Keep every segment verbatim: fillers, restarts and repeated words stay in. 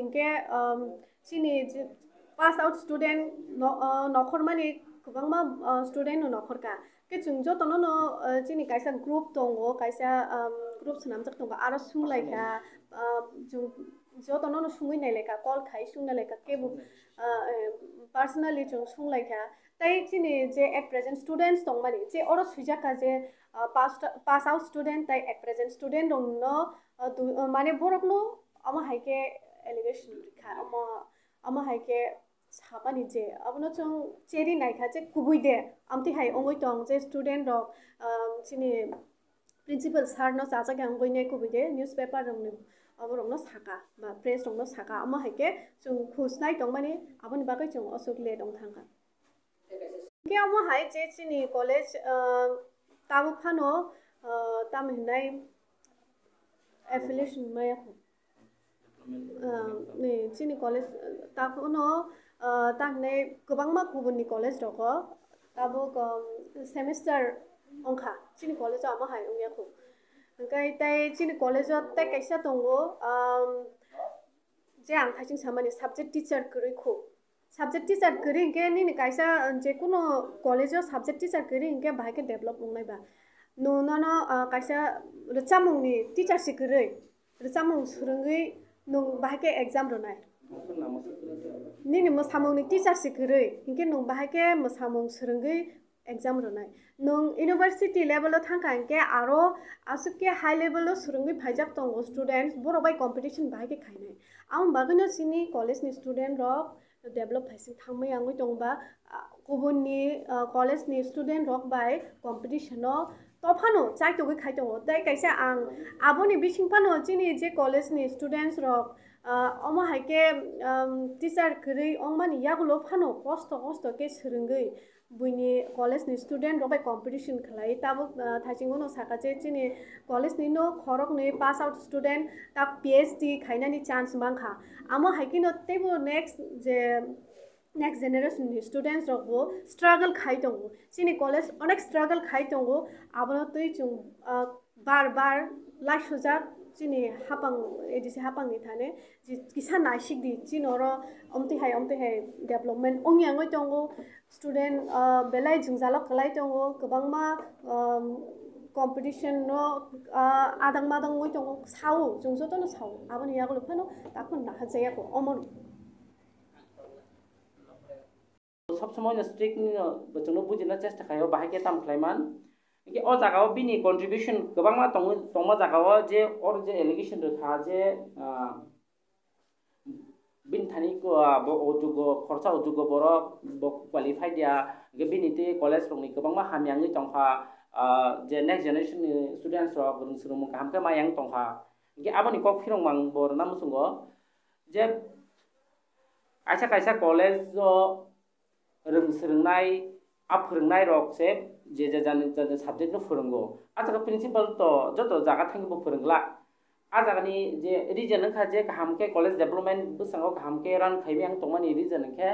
Hwnkhe, um, chini je pass out student no, uh, nokhormani kwbangma, uh, student no nokhorkha. Khe chwng jotono no, uh, chini kaisa group tongo, kaisa, um, group swnamjak tongo, aro sunglaikha, uh, chwng jotono no sungwi nailaikha, call khai sunglaikha, kebo, uh, eh, personally chwng sunglaikha. Tai chini je at present students tongmani, je oro swijak kha je, uh, pass, pass out student tai at present student rokno, uh, du-, uh, mane borokno omo hai khe allegation rikha, omo, omo hai khe samani je abono chwng cheri naikha je kubui de, amtwi hai wngwi tong je student rok, um, chini principal sir no chajak yang wngwi nai kubui de newspaper rokni oborokno saka ba press rokno saka, omo hai khe chwng khus nai tongmani, aboni bagwi chwng aswk late wng thangkha. Hwnkhe omo hai je chini college, ah, tabuk phano, ah, tamo hinai affiliation maya kho. Ah, ni chini college, ah, tabukno, ah, tamo hinai kwbangma kubunni college rogo tabuk, um, semester wngkha, chini college o omo hai wngya kho. Hwnkhe tei chini college o tei kaisa tongo, um, je ang thaising samani subject teacher kwrwi kho. Subject teacher kwrwi hinkhe nini kaisa jekunu college o subject teacher kwrwi hinkhe bahai khe develop wngnai ba. Nwng nono, ah, kaisa rwchapmungni teacher se kwrwi, rwchapmung swrwngwi nwng bahai khe exam rwnai. Nini mwsamungni teacher se kwrwi hinkhe nwng bahai khe mwsamung swrwngwi exam rwnai. Nwng university level o thangkha hinkhe aro aswk khe high level o swrwngwi phaijak tongo students, borok bai competition bahai khe khainai. Aboni bagwino chini college ni student rok develop phaising thangmani wngwi tongba, ah, kubunni, ah, college ni student rok bai competition o tophano chaitogwi khai tongo. Tei kaisa ang aboni bising phano chini je college ni students rok, ah, omo hai khe, um, teacher kwrwi wngmani yagulo phano kosto kosto khe swrwngwi buini college ni student rok bai competition khlai. Tabuk, ah, thaiching uno saka je chini college ni no khoroknwi pass out student tak P H D khainani chance mankha. Amo hai kheno teibo next je next generation ni students rok bo struggle khai tongo. Chini college onek struggle khai tongo. Abono twi chwng, ah, bar bar laisujak chini hapang, A D C hapang ni thani je kisa naisik di chini oro omtwi hai omtwi hai development ongya wngwi tongo. Student, ah, belai jwngjalo kwlai tongo, kwbangma, um, competition no, ah, adang madang wngwi tongo, sao, chwng jotono sao, aboni yagulo phano takhwno nahajaya kho, omono. Sob somoi no strict ni no bo chwngno bujina chesta khaio, bahai khe tam khlai man. Hinkhe o jaga o bini contribution kwbangma tongwi, tongma jaga o je or je allegation rwkha je, ah, bini thani ko, ah, bo o jugo khorsa o jugo borok bo qualified ya, hinkhe bini tei college rokni kwbangma hamya wngwi tongkha, ah, je next generation ni students rok rwng swrwngmung kaham khe ma yang tongkha. Hinkhe aboni kok phirong mang bo rwna muchungo je kaisa kaisa college o rwng swrwngnai, a phwrwngnairok se je, je jani, jani subject no phwrwngo. A jaga principal to joto jaga thangwi bo phwrwngla. A jagani je reason wngkha je kaham khe college development bwskango kaham khe run khaimani ang tongmani reason wngkhe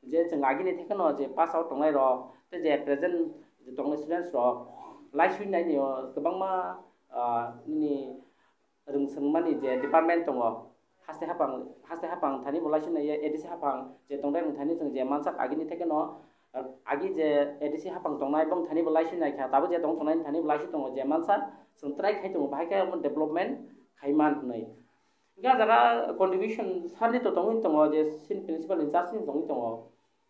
je chwng agini thekheno je pass out tongnairok tei je present je tongnai students rok laisui naini o kwbangma, ah, nini rwng swrwngmani je department tongo, haste haphang, haste haphang thani bo laisina ya A D C haphang je tongthai rwng thani chwng je mansak agini thekeno, agi je A D C haphang tongnai bong thani bo laisina kha, tabo je tong tongnai thani bo laisi tongo je mansa chwng try khai tongo, bahai khe omo development khai man hwnwi. Hingke ah jaga contribution sani to tongwi tongo je sini principal in charge ni tongwi tongo.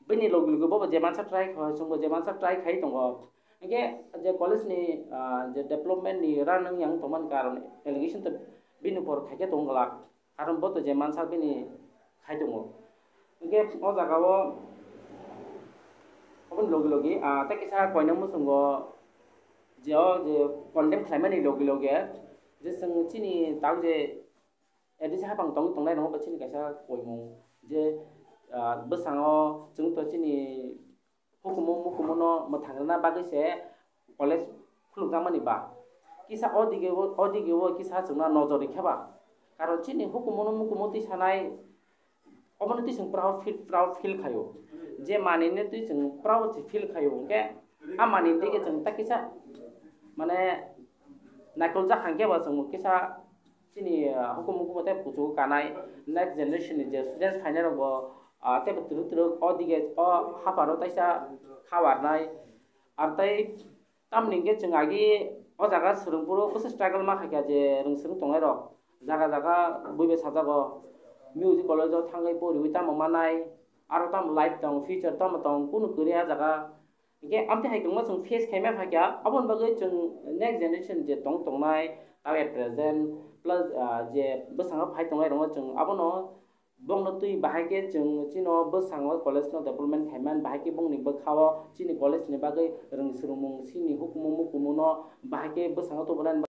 Bini logi logi bo je mansa try kho, chwngbo je mansa try khai tongo. Hingke je college ni, ah, je development ni run wng yang tongmani karon allegation to bini upor khaikhe tong glak. Karon bo to je mansa bini khai tongo. Hingke o jaga o oboni logi logi, ah, tei kisa koinai muchungo je o je condemn khlaimani logi logi je chwng chini tang je A D C haphang tongwi tongnai rokno chini kaisa koimung je, ah, bwskango chwng to chini hukumu mukumu no mwthang rwna bagwi se college khulukjakmani ba kisa o dige o, o dige o kisa chwngno nojor rikha ba, karon chini hukumu no mukumu twi sanai obono twi chwng proud feel, proud feel khaio, je manwino twi chwng proud se feel khaio, hwnkhe a manwini dige chwng ta kisa mane naikol jak hwnkhe ba chwng kisa Chini, ah, hukumu hukumu tei kuchugo kanai, next generation ni je students phainai rok bo, ah, tei bo twrwk twrwk o dige o hapharo taisa khawarnai. Ar tei tamni hwnkhe chwng agi o jaga swrwngphuru bwsa struggle ma khaikha je rwng swrwng tongnai rok jaga jaga buibai sajago music college o thangwi poriwi tamo manai, aro tamo life tong, future tamo tong, kunu kwrwi a jaga. Hingke amtwi hai kwbangma chwng face khaima phaikha, aboni bagwi chwng next generation je tong tongnai, tabuk present plus, ah, je bwskango phai tongnai rokno chwng abono bongno twi bahai khe chwng chino bwskango college no development khaimani, bahai khe bongni bwkhao chini college ni bagwi rwng swrwngmung chini hukumu mukumu no bahai khe bwskango tubunani